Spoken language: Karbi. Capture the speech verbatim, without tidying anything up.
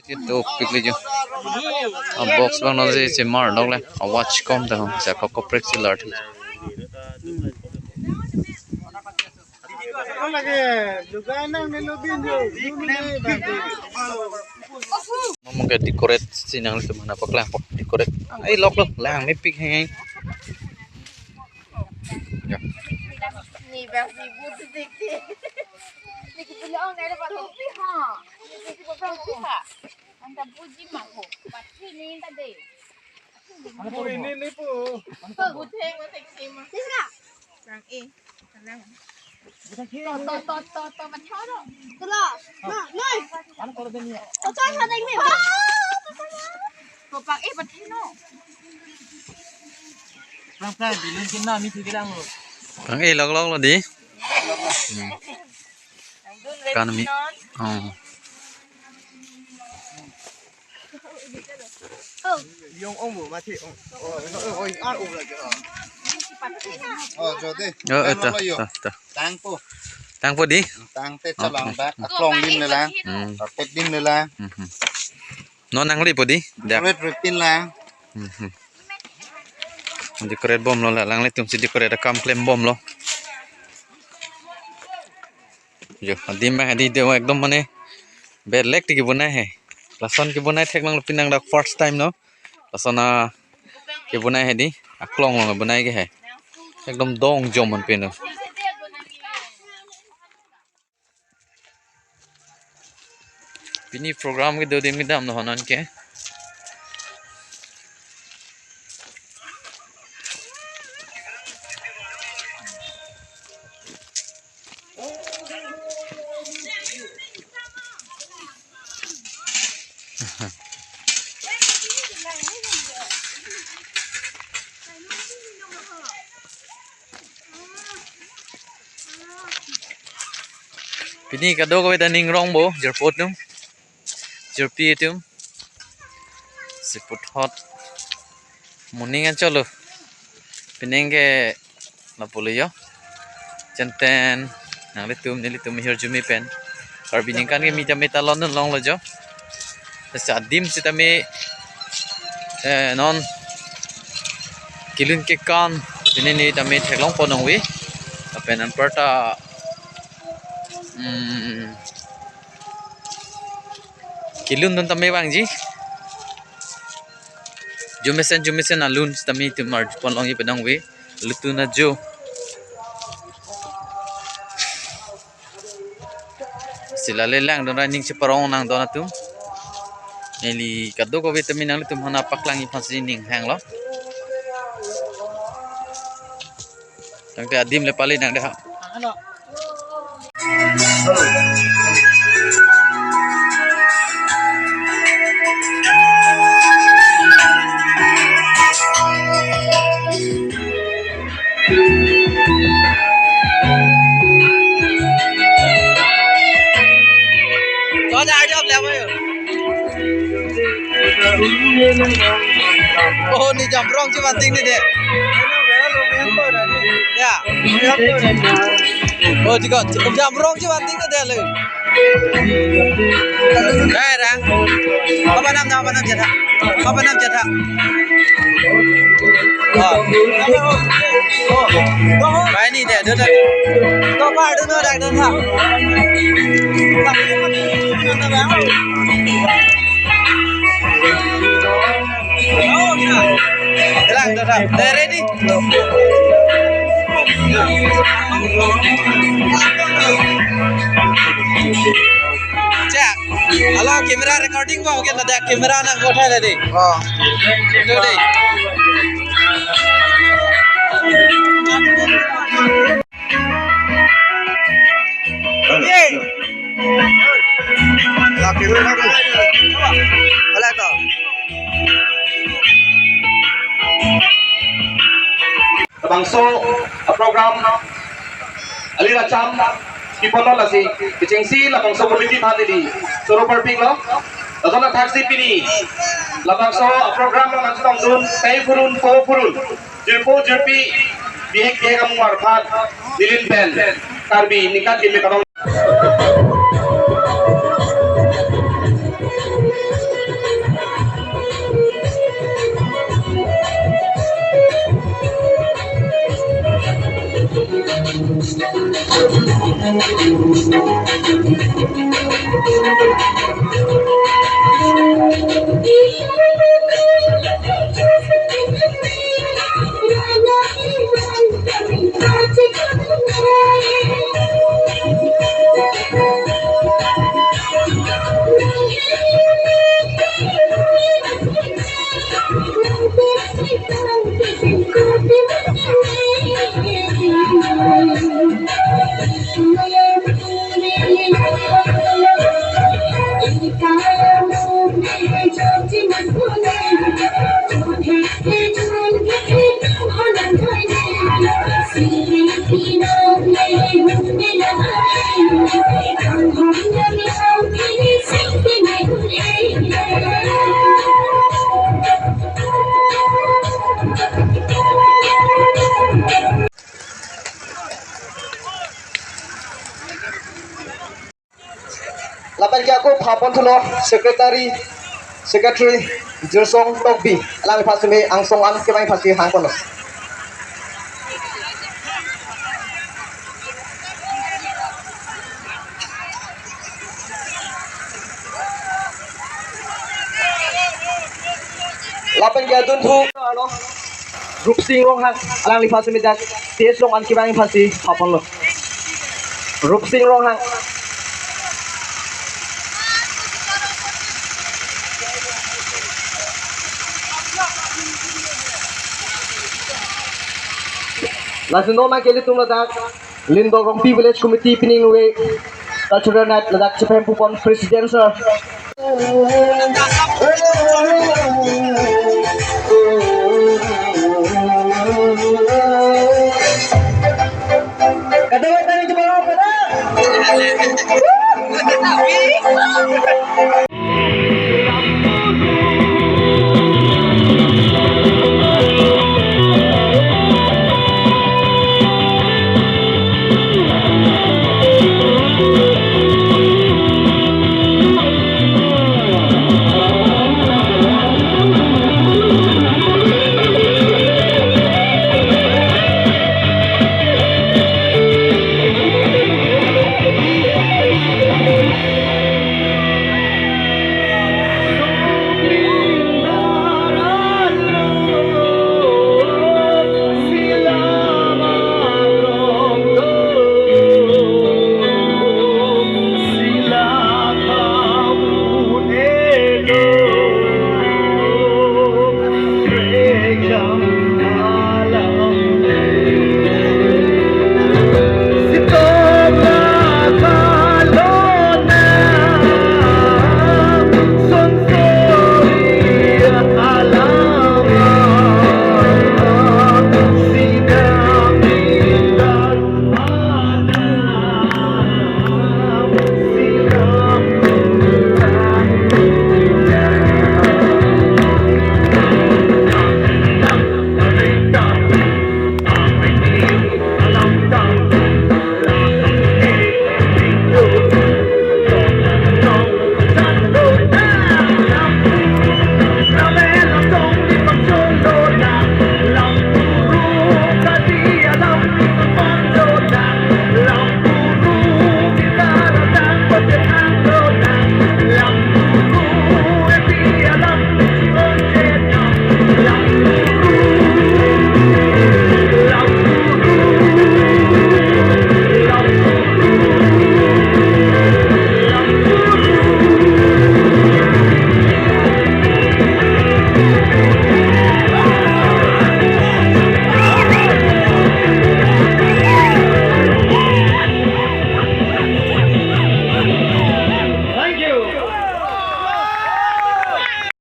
Kedopik le jo. A box abang nonsi chemar dokle. Awaj kom ta, sa kok koprek si lar. Mama ke decorate si nanglitum aphan paklang po decorate. Ai lok lok lang mepik heng. Ya. Ni bang si buti dikti. Ni kita punya orang ada pada kopi ha. Ni kita pada kopi ha. Anta buji maho. Pati ni anta de. Ini ni po. Buti yang penting sih mah. Bang eh. Tenang. To to to to to machoro. Tula. Na, noi. To to sa ding ni. Kopang eh pati no. Prang prang bilun kinna mi thik lang lo. Prang eh lok lok lo di. Hmm. Kan mi. Oh. Yung ong mo mati ong. Oh, oh, oh, ah, oh, lagi. Oh, jode. Oh, eh, ta, ta, ta. Tangpo. Tangpo di. Tangte chalang bak. Aklong dim le lang. Hmm. Pet dim le lang. Hmm. Non nangli po di. Dak. Red red pin lang. Hmm. Decorate bomlo la, alanglitum si decorate akam klem bomlo. Jo, adim bang adi de ekdom mane berlek tiki bonai he. Lason kebonai thek nang lo, pini dak first time no. Lason a kebonai he di, aklong long bonai ke he. Ekdom dong jom man peno. Pini program kedo adim kedam lo honon ke. Pini kadokave ta ning rong bo, jirpo atum, jirpi atum. Si puthot moning an cholo. Pining ke lapulo jo. Chenten nanglitum nelitum hirjume pen Karbi ningkan ke mita mita london longlo jo. Sa adim sitame, eh, non kelun kekan pini ni tame theklong ponong vi. Lapen anparta, hmm, kelun dun tame vangji. Jumesen jumesen alun sitame itum arju ponlongji penang vi. Lutun ajo. Si lale lang don ra ning cheparong nang don atum. Neli kadokave tame nanglitum aphan paklangji aphan si ning hanglo. Tangte adim le pali nang de ha. Oh, ni jamrong si vanting ni de. Ya. Oh, tiga jamrong si vanting ni de le. Hai, Rang. Apa nam, apa nam jatha? Apa nam jatha? Oh. Bai ni de, de, de. To par de no dak don ha. Rang, de, de. De, ready? Check. Hello, camera recording ba, okay, na camera na ko thai de. Oh. Itu de. Ye. La camera ko. Hala to. Labangso a-program alir acham kipon lasi kechengsi labangso committee aphan neli choro parpiklo. Lason athaksi pini labangso a-program nangchetongdun, tei phurun, po phurun, jirpo jirpi, bihek bihek amumar aphan neli pen Karbi ningkan kimi karong. Lapen ke ako phapon thulo, secretary, secretary Jirsong Tokbi, alangliphan sitame angsong an kevang aphasi hangponlo. Lapen ke adunthu arlo Rupsing Ronghang, alangliphan sitame dak stage along an kevang aphasi phapon lo. Rupsing Ronghang. Lasi non nangkele atum ladak Lindok Rongpi Village Committee pining nue cultural night ladak chepahempupon President sir.